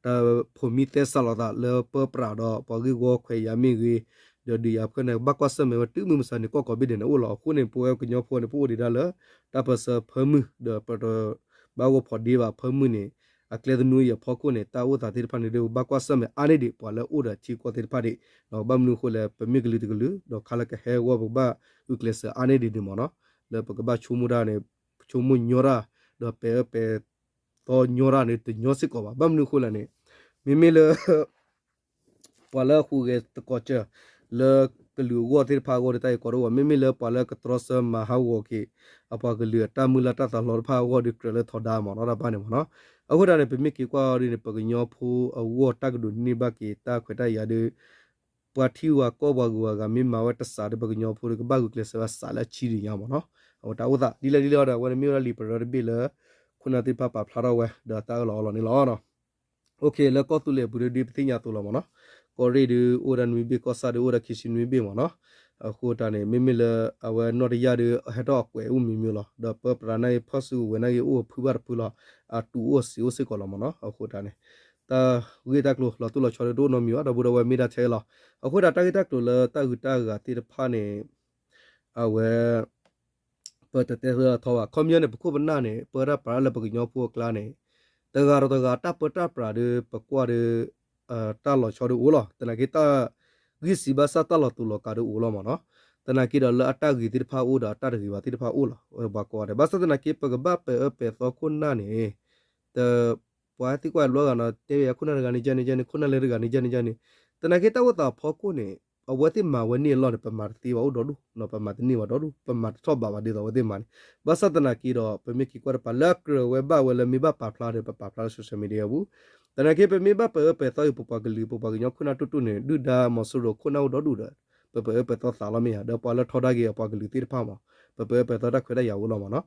တၢ်ဖိးမံသဲစးလိာ်သးလၢပၢပြးဒီးပှၤဂ့ၢ်ဝီခွဲးယာ်မ့ၢ်ဂ့ၤ, ဒီးဒုးယၤဖၢၣ်န့ၣ် ဘၣ်ကွၢ်ဆၢၣ်မဲာ်ဝဲတုၤမုၢ်မဆါန့ၣ် ကီၢ်ကိးဘ့ၣ်ဒဲးန့ၣ်အိၣ်လီၤ. အဃိန့ၣ် ပဝဲကညီဖိန့ၣ် ပအိၣ်ဒံးဒၣ်လၢ တၢ်ပၢဆှၢဖၢမုၢ် ဒီးပတဘၣ်ဂီၢ်ဖီၣ်ဒ့ဘၣ်ဖၢမုၢ်န့ၣ် အကျဲသနူအံၤအဖီခိၣ်န့ၣ် တၢ်အိၣ်သးသ့ၣ်တဖၣ်န့ၣ်ဒီး ဘၣ်ကွၢ်ဆၢၣ်မဲာ်အါန့ၢ်ဒံး ပှၤလၢအိၣ်ဒီးထံကီၢ်သ့ၣ်တဖၣ်ဒံး, ဘၣ်မနုၤအဃိလဲၣ် ပမ့ၢ်ကလုာ်တကလုာ် ဒီးခါလၢကဟဲဂီၢ် ပကဘၣ်ဂုာ်ကျဲးစၢးအါန့ၢ်ဒံးန့ၣ်မ့ၢ်နီၤ, လၢပကဘၣ်ဆိကမိၣ်တၢ်န့ၣ် ဆိကမိၣ်ညီတၢ် ဒီးပဲာ်အၢပဲာ်သီညီတၢ်န့ၣ် တညီစ့ၢ်ကီးဘၣ်. ဘၣ်မနုၤအဃိလဲၣ်န့ၣ် မ့မ့ၢ်လၢ ပှၤလၢအဟူးဂဲၤသကိးစၢၤ လၢကလုာ်အဂီၢ်သ့ၣ်တဖၣ်အဂီၢ်ဒီး တၢ်အံၤကီးတအိၣ်ဘၣ်. မ့မ့ၢ်လၢပှၤလၢကတြီဆၢမၤဟးဂီၤက့ၤ အပှၤကလုာ်အတၢ်မုၢ်လၢ်တၢ်သးလီတဖၣ်အဂီၢ်ဒီး ကြၢးလၢထီဒါမ့ၢ်နီၤ တၢ်တဖၣ်န့ၣ်မ့ၢ်နီၤ. အဃိသတးန့ၣ် ပမ့ၢ်က့ၤကွၢ်အီၤဒ်န့ၣ် ပကညီဖိအဂီၢ်တၢ်ကဒိးန့ၢ်ဘၣ်က့ၤတၢ်ခွဲးတၢ်ယာ်ဒီး ပှၤထံဂုၤကီၢ်ဂၤမ့ၢ်မၤဝဲတစးဒီး ပကညီဖိဒီးကဘၣ်ဂုာ်ကျဲးစၢးဝဲစးလၢအဆံဒံးညါမ့ၢ်နီၤ. အဝဲတၢ်အိၣ်သး ဒ်လဲၣ်ဒ်လဲၣ်အီၤဒီး အဝဲန့ၣ်မ့ၢ်ဝဲဒၣ်လံာ်ပရၢတဘ့ၣ်လၢ ခိၣ်နၢ်သ့ၣ်တဖၣ်ပာ်ဖျါထီၣ်ဝဲ ဒီးတၢ်အၢၣ်လီၤအီလီၤန့ၣ်လီၤ. လၢကီၢ်သူလ့ၤအပူၤဒီး ဒ်ပသ့ၣ်ညါအသိးလီၤမ့ၢ်နီၤ, ကီၢ်ရ့ၣ်ဒီးအိၣ်ဝဲဒၣ်နွံဘ့ၣ်, ကီၢ်ဆၣ်ဒီးအိၣ်ဝဲဒၣ်ခံဆံနွံဘ့ၣ်မ့ၢ်နီၤ. အဃိသတးန့ၣ် မ့မ့ၢ်လၢအဝဲနီၢ်တယၢ်ဒီး ဟဲထီၣ်အကွဲးအိၣ်မံၤမံၤလီၤ. ဒီးပၢပြးန့ၣ် ဖီၣ်စုကဝဲၤန့ၣ်ဂ့ၤ အိၣ်အဖုဘၣ်တဖုလီၤ. အတူၢ်အိၣ်စ့အိၣ်စ့ၢ်ကီးလီၤမ့ၢ်နီၤ. အဃိသတးန့ၣ် တၢ်ဂ့ၢ်တၢ်ကျိၤလီၤတိၢ်လီၤဆီဒီးတအိၣ်နီတမံၤဘၣ် ဒီပုၢ်ဒီဝဲၢ် မ့ၢ်ဒၣ်ထဲလီၤ. အဃိသတး တၢ်ဂ့ၢ်တၢ်ကျိၤလၢတၢ်ဂုၤတၢ်ဂၤသ့ၣ်တဖၣ်န့ၣ် အဝဲ ပတတဲသထီဘၣ်. ခီပညီန့ၣ် ပခိၣ်ပနၢ်န့ၣ် ပၢတၢ်ပြးလၢပကညီဖိအကျါန့ၣ် တဂၤဒီးတဂၤတၢ်ပၢတၢ်ပြးဒီး ပကွၢ်ဒီး တၢ်လီၤဆီဒီးအိၣ်လီၤ. သနာ်က့ တၢ်ဂ့ၢ်စံးဘၣ်ဆၣ်တၢ်လီၤတူာ်လီၤကာ်ဒီးအိၣ်လီၤမ့ၢ်နီၤ. သနာ်က့ဒီးလၢအတၢ်ဂ့ၤသ့ၣ်တဖၣ်အိၣ်ဒီးအတၢ်တဂ့ၤဘၣ်သ့ၣ်တဖၣ်အိၣ်လီၤ. ပှၤကိးဂၤဒဲး ဘၣ်ဆၣ်သနာ်က့ ပကဘၣ်ပဲာ်အၢပဲာ်သီခိၣ်နၢ်န့ၣ် တ ပှၤသံကွၢ်လွဲဂၤနီၤ တဲဝဲယၤ ခိၣ်နၢ်တဂၤန့ၣ်ယဲန့ၣ်ယဲန့ၣ် ခိၣ်နၢ်လၢတဂၤန့ၣ်ယဲန့ၣ်ယဲန့ၣ်. သနာ်က့တၢ်အိၣ်သးအဖီခိၣ်န့ၣ် အဝဲသ့ၣ်မၤဝဲန့ၢ်အလီၢ်န့ၣ် ပမၤတသ့ဘၣ်အိၣ်ဒီဒူၣ်, ပမၤတန့ၢ်ဘၣ်ဒီဒူၣ်, ပမၤတထီၣ်ဘးဘၣ်ဒ်သိးအဝဲသ့ၣ်မၤန့ၣ်. ဘၣ်ဆၣ်သနာ်က့ဒီး ပမ့ၢ်က့ၤကွၢ်တပၤလၢအကြၢးဝဲဘၣ်ဝဲလၢမ့ၢ်ဘၣ်ပာ်ဖျါဒီး ပပာ်ဖျါလၢ social media ပူၤ. သနာ်က့ပမ့ၢ်ဘၣ်ပဲာ်အၢပဲာ်သီအံၤ ပပှၤကလုာ် ပပှၤကညီခိၣ်နၢ်တူၢ်တူၢ်န့ၣ် ဒုၣ်ဒါမီၤစိရိၤခိၣ်နၢ်အိၣ်ဒီဒူၣ်ဒီး ပပဲာ်အၢပဲာ်သီသးလီၤမ့ၢ်ဧါ. ဒီးပှၤလၢထီဒါက့ၤအပှၤကလုာ်သ့ၣ်တဖၣ်မး ပပဲာ်အၢပဲာ်သီတၢ်ခွဲးတၢ်ယာ်အိၣ်လီၤမ့ၢ်နီၤ.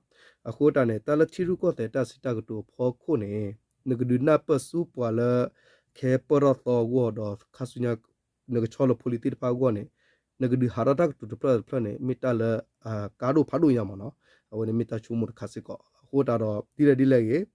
အဃိတၢ်န့ၣ် တၢ်လၢထံရူၢ်ကီၢ်သဲးတၢ်စံးတၢ်ကတိၤအဖီခိၣ်န့ၣ် နကဒုးနၢ်ပၢၢ်ဆူပှၤလၢ ကဟဲပၢၢ်ထီၣ်သီအဂီၢ်ဒီးခါဆူညါ နကဆီလၢဖိလံၤသ့ၣ်တဖၣ်အဂီၢ်န့ၣ် နကဒုးဟးထီၣ်တၢ်ကတိၤတဖျၢၣ်တဖျၢၣ်န့ၣ် မ့ၢ်တၢ်လၢ ကါဒိၣ်ဖးဒိၣ်ညါမ့ၢ်နီၤ. အဝဲန့ၣ်မ့ၢ်တၢ်ဆိကမိၣ်တခါစ့ၢ်ကီး. အဃိတၢ်ဒီး ဒ်လဲၣ်ဒ်လဲၣ်ဂ့ၤ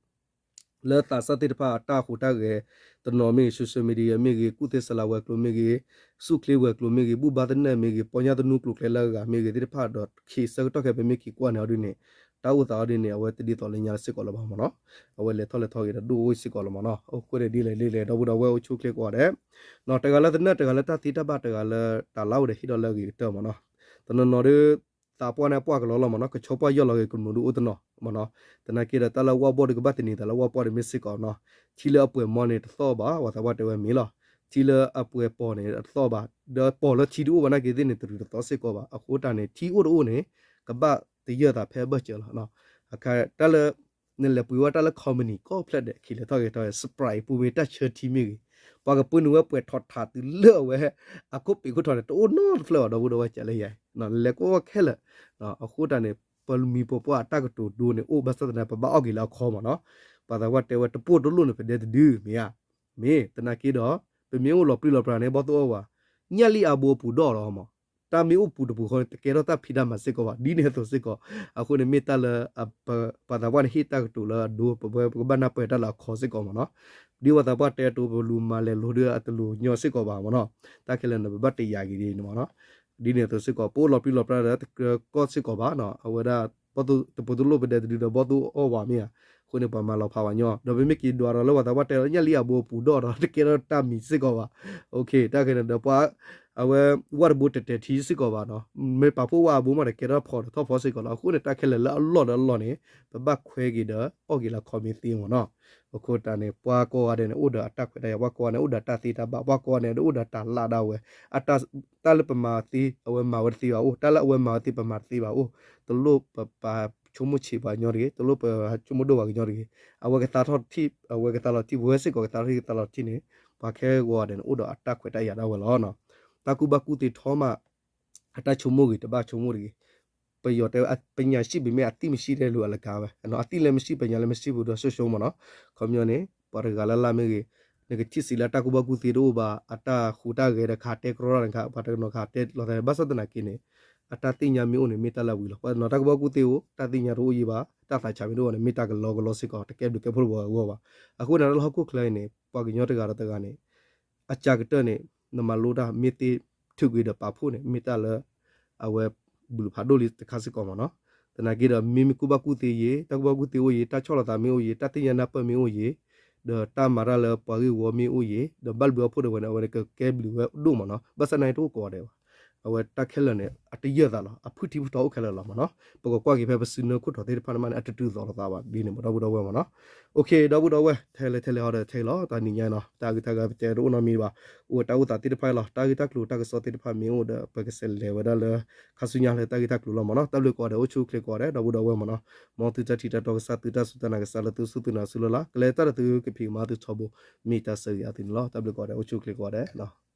လၢသးစၢ်သ့ၣ်တဖၣ်အတၢ်ဟူးတၢ်ဂဲၤ တနီၤမ့ၢ်ဂ့ၤ social media မ့ၢ်ဂ့ၤ ကူၣ်သ့စလၤဝဲၤကျိၤမ့ၢ်ဂ့ၤ ဆူၣ်ချ့ဝဲၤကျိၤမ့ၢ်ဂ့ၤ ဘူၣ်ဘါသနၢၣ်မ့ၢ်ဂ့ၤ ပီညါသနူကျိၤကျဲလၢအဂၤမ့ၢ်ဂ့ၤသ့ၣ်တဖၣ်ဒီး ခံဆၢကတီၢ်ခဲအံၤ ပမ့ၢ်က့ၤကွၢ်န့ၣ်အီၤဒ်န့ၣ် တၢ်အိၣ်သးအီၤဒ်န့ၣ် အဝဲတဒ်သိးလၢညါစ့ၢ်ကီးလၢၤဘၣ်မ့ၢ်နီၤ. အဝဲလဲၤထီၣ်လဲၤထီက့ၤဒီးဒိၣ်အိၣ်စ့ၢ်ကီးလီၤမ့ၢ်နီၤ. အဃိန့ၣ်ဒ်လဲၣ်ဒ်လဲၣ် ဒီပုၢ်ဒီဝဲၢ်အိၣ်ဆူၣ်ချ့ကိးဂၤဒဲး တဂၤလၢသနၢၣ် တဂၤလၢတၢ်သ့တၢ်ဘၣ် တဂၤလၢတၢ်လၢအိၣ်ဒီးဟ့ၣ်ဒီးလၢအဂ့ၤကတၢၢ်မ့ၢ်နီၤ. တနီၤနီၤဒီး သးပှၢ်န့ၣ်ပှၢ်ကလီလီၤမ့ၢ်နီၤ ကဆီပှၢ်ယီၢ်လီၤဂ့ၤကမူးဒုးအိၣ်တနီၤမ့ၢ်နီၤ. သနာ်က့ဒီးတၢ်လၢဝၣ်ဘီၣ်ဒီးကဘၣ်သန့ၤသးလၢဝၣ်ပှၢ်ဒီးမ့ၢ်စ့ၢ်ကီးနီၤ. ထံလၢအပှဲၤမီန့ၣ်တသီၣ်ဘၣ် ပှၤသးပှၢ်တဲဝဲမ့ၢ်လီၤ. ထံလၢအပှဲၤပီၤန့ၣ်တသီၣ်ဘၣ် ဒီးပီၤလၢထံတအိၣ်ဘၣ်နာ်က့သ့ၣ်န့ၣ် တရူးတသီၣ်စ့ၢ်ကီးဘၣ်. အဃိတၢ်န့ၣ် ထံအိၣ်တအိၣ်န့ၣ် ကဘၣ်တယၢၢ်သးဖဲအဘၢၣ်စၢၤလီၤ. တၢ်လၢ နလဲၤပှ့ၤဝဲတၢ်လၢ company ကိးဖျၢၣ်ဒဲး ခံလဲၤထီၣ်က့ၤထီၣ် Sprite ပူၤမ့ၢ်တၢ်ဆၢထံမ့ၢ်ဂ့ၤ ပှၤကပှ့ၤနုာ်ဝဲပှဲၤထီၣ်ထးတုၤလၢအဝဲ အခိၣ်ပ့ၤခိၣ်ထီၣ်န့ၣ် တအိၣ်နီတဖျၢၣ်ဘၣ် ဒီပုၢ်ဒီဝဲၢ်ကလဲၣ်ယၤ နလဲၤကွၢ်ဝဲခဲလၢာ်. အဃိတၢ်န့ၣ် ပမံၤပိာ်ပှၢ်အတၢ်ကတိၤဒိန့ၣ် အိၣ်ဘၣ်ဆၣ်သနာ်က့ ပဘၣ်အီၣ်က့ၤလၢအခီမ့ၢ်နီၤ. ပှၤသးပှၢ်တဲဝဲတပိၢ်တလိၣ်န့ၣ် ပဒဲတဒု မ့ၢ်ဧါ. မ့ၢ်သနာ်က့ဒီး ပမ့ၢ်အိၣ်လီၤပြံလီၤပြါန့ၣ် ဘီၣ်သိၣ်အီၣ်ဝဲ ညၣ်လံၣ်အါဘိအပူၤဒီၣ်လီၤမ့ၢ် တၢ်မ့ၢ်အိၣ်ပူၤတပူၤဃီန့ၣ် တကဲထီၣ်တၢ်ဖံးတၢ်မၤစ့ၢ်ကီးဘၣ် ဒ်န့ၣ်အသိးစ့ၢ်ကီး. အဃိန့ၣ်မ့ၢ်တၢ်လၢ ပှၤသးပှၢ်န့ၣ်ဟ့ၣ်တၢ်ကတိၤလၢအဒိ ပဝဲပကဘၣ်နၢ်ပၢၢ်တၢ်လၢအခီစ့ၢ်ကီးမ့ၢ်နီၤ. ဒ်ပှၤသးပှၢ်တဲအသိး ပလူၤမၤလဲၤလိၤဒီးအတလိၤညီစ့ၢ်ကီးဘၣ်မ့ၢ်နီၤ. တၢ်ခဲလၢာ်န့ၣ် ပဘၣ်တယာ်က့ၤဒ်န့ၣ်မ့ၢ်နီၤ. ဒ်န့ၣ်အသိးစ့ၢ်ကီး ပအိၣ်လီၤပြံလီၤပြါဒီးတကြၢးကီၢ်စ့ၢ်ကီးဘၣ်နီၤ. အဝဲဒၣ် တပိၤတလိၣ်ပဒဲတဒုဒီးဘီၣ်သိၣ်အီၣ်ဝဲမ့ၢ်ဧါ. အဃိန့ၣ် ပှၤမၤလီၤဖးဝဲညီ ဒီးပမ့ၢ်က့ၤဒွးဒီးလၢပှၤသးပှၢ်တဲလၢညၣ်လံၣ်အါဘိအပူၤဒီၣ်ဒီး တကဲထီၣ်တၢ်မံၤစ့ၢ်ကီးဘၣ်. တၢ်ခဲလၢာ်ဒီးပှၤ အဝဲ ဝၣ်တဘိတတဲာ်ထံစ့ၢ်ကီးဘၣ်နီၤ, မ့ၢ်ပာ်ဖှိၣ်ဝၣ်အဘိမးဒီး ကဲထီၣ်ဖီဒီးထီၣ်ဖီစ့ၢ်ကီးလီၤ. အဃိန့ၣ် တၢ်ခဲလၢာ်လၢအလီၢ်ဒီးအလီၢ်န့ၣ် ပဘၣ်ခွဲက့ၤဒီးအီၣ်က့ၤလၢခီမ့ၢ်သ့မ့ၢ်နီၤ. အဃိတၢ်န့ၣ် ပှၤကိးဂၤဒဲးန့ၣ် အိၣ်ဒီးအတၢ်ခွဲးတၢ်ယာ်, ပှၤကိးဂၤန့ၣ် အိၣ်ဒီးအတၢ်သ့တၢ်ဘၣ်, ပှၤကိးဂၤန့ၣ် အိၣ်ဒီးတၢ်လၢ်ဒၣ်ဝဲ, တၢ်လၢပမၤသ့ အဝဲမၤဝဲတသ့ဘၣ်အိၣ်, တၢ်လၢအဝဲမၤဝဲသ့ ပမၤတသ့ဘၣ်အိၣ်, တလိၣ်ပပာ်ဆိကမိၣ်ဆံးပှၤကညီတဂ့ၤ, တလိၣ်ပဆိကမိၣ်ဒိၣ်ပှၤကညီတဂ့ၤ. အဝဲကသါထီၣ်ထံၣ် အဝဲကသါလီၤထံၣ်, ပဝဲစ့ၢ်ကီးကသါထီၣ်ထံၣ်ကသါလီၤထံၣ်န့ၣ် ပှၤခဲဂီၤဂၤဒဲးန့ၣ် အိၣ်ဒီးအတၢ်ခွဲးတၢ်ယာ်ဒၣ်ဝဲလီၤ. တၢ်ကူၣ်ဘၣ်ကူၣ်သ့ထီမး အတၢ်ဆိကမိၣ်ဂ့ၤ တဘၣ်ဆိကမိၣ်တဂ့ၤ. ပယီၤတဲဝဲ ပညာရှိပေမဲ့ အသိမရှိ တဲလိာ်အလကါဝဲ, အသိလည်းမရှိ ပညာလည်းမရှိဘူးဒီး ဆိဆိမ့ၢ်နီၤ. ခီပညီန့ၣ် ပှၤတဂၤလၢ်လၢ်မ့ၢ်ဂ့ၤ, နကထံၣ်စံးလၢအတၢ်ကူၣ်ဘၣ်ကူၣ်သ့တအိၣ်ဘၣ်, အတၢ်ဟူးတၢ်ဂဲၤဒီး ကဟးတဲကြီတၢ်န့ၣ်ခါ ပှၤတနီၤကဟးတဲလီၤသးန့ၣ်, ဘၣ်ဆၣ်သနာ်က့န့ၣ် အတၢ်သ့ၣ်ညါမ့ၢ်အိၣ်န့ၣ် မ့ၢ်တၢ်လၢအဝံၤလီၤ. ပှၤတနီၤတၢ်ကူၣ်ဘၣ်ကူၣ်သ့အိၣ်, တၢ်သ့ၣ်ညါတအိၣ်ယံၤဘၣ်, တၢ်သးဆးမ့ၢ်တအိၣ်န့ၣ် မ့ၢ်တၢ်ကလီကလီစ့ၢ်ကီး, တကဲဘျုးကဲဖှိၣ်တဝီအဂီၢ်ဘၣ်. အဃိန့ၣ် တၢ်လၢဟီၣ်ခိၣ်ချၢအံၤန့ၣ် ပှၤကညီတဂၤဒီးတဂၤန့ၣ် အကၢ်ကတၢၢ်န့ၣ် နမၤလိတၢ် မ့ၢ်သ့ထုးကွံာ်ဒီးပာ်ဖှိၣ်န့ၣ် မ့ၢ်တၢ်လၢ အဝဲ ဘူၣ်ဖးဒိၣ်လံတခါစ့ၢ်ကီးမ့ၢ်နီၤ. သနာ်က့ဒီး မ့မ့ၢ်ကူၣ်ဘၣ်ကူၣ်သ့ယံၤ, တၢ်ကူၣ်ဘၣ်ကူၣ်သ့အိၣ်ယံၤ, တၢ်ဆီၣ်လီၤသးမ့ၢ်အိၣ်ယံၤ, တၢ်သ့ၣ်ညါနၢ်ပၢၢ်မ့ၢ်အိၣ်ယံၤ, ဒီးတၢ်မၤတၢ်လၢပှၤဂ့ၢ်ဝီမ့ၢ်အိၣ်ယံၤ, ဒီးဘၣ်ဘျုးအဖှိၣ်ဒီးဝဲန့ၣ် အဝဲန့ၣ်ကကဲဘျုးဝဲဒိၣ်မ့ၢ်နီၤ. ဘၣ်ဆၣ်သနာ်က့တအိၣ်ကိးဂၤဒဲးဘၣ်. အဝဲတၢ်ခဲလၢာ်န့ၣ် အတယၢၢ်သးလီၤ, အဖုၣ်ထံဖုၣ်ထီအိၣ်ခဲလၢာ်လီၤမ့ၢ်နီၤ. ပကကွၢ်က့ၤဖဲပစုနၢခိၣ်ထီသ့ၣ်တဖၣ်န့ၣ်မးန့ၣ် အတတုၤသိးလိာ်သးဘၣ်ဒ်န့ၣ်မ့ၢ် ဒီပုၢ်ဒီဝဲၢ်မ့ၢ်နီၤ. အိၣ်ခ့ ဒီပုၢ်ဒီဝဲၢ် ထဲလဲၣ်ထဲလဲၣ်ဟီဒီးထဲလီၤ. တနံၤညါနီၤ တၢ်ဂ့ၢ်တၢ်ကျိၤပတဲတအိၣ်နီတမံၤဘၣ်. အိၣ်တၢ်အိၣ်သးသ့ၣ်တဖၣ်လီၤ. တၢ်ဂ့ၢ်တၢ်ကျိၤတၢ်ကစီၣ်သ့ၣ်တဖၣ်မ့ၢ်အိၣ်ဒီး ပကစးလဲၤဝဲဒၣ်လၢ ခါဆူညါလၢတၢ်ဂ့ၢ်တၢ်ကျိၤလီၤမ့ၢ်နီၤ. တၢ်ဘျုးကိးဂၤဒဲး အိၣ်ဆူၣ်အိၣ်ချ့ကိးဂၤဒဲး ဒီပုၢ်ဒီဝဲၢ်မ့ၢ်နီၤ. မ်သုတၢ်ထံၣ်တၢ်တီကစၢ် သုတၢ်စူၢ်တၢ်နာ်ကစၢ်လၢသုစူၢ်သုနာ်ဆူလၢ်လၢ် ကလဲၤတၢ်ဒီးသုကဖံးကမၤသုထီဘိ မ့ၢ်တၢ်ဆၢဂ့ၤအါသုန့ၣ်လီၤ. တၢ်ဘျုးကိးဂၤဒဲး အိၣ်ဆူၣ်အိၣ်ချ့ကိးဂၤဒဲး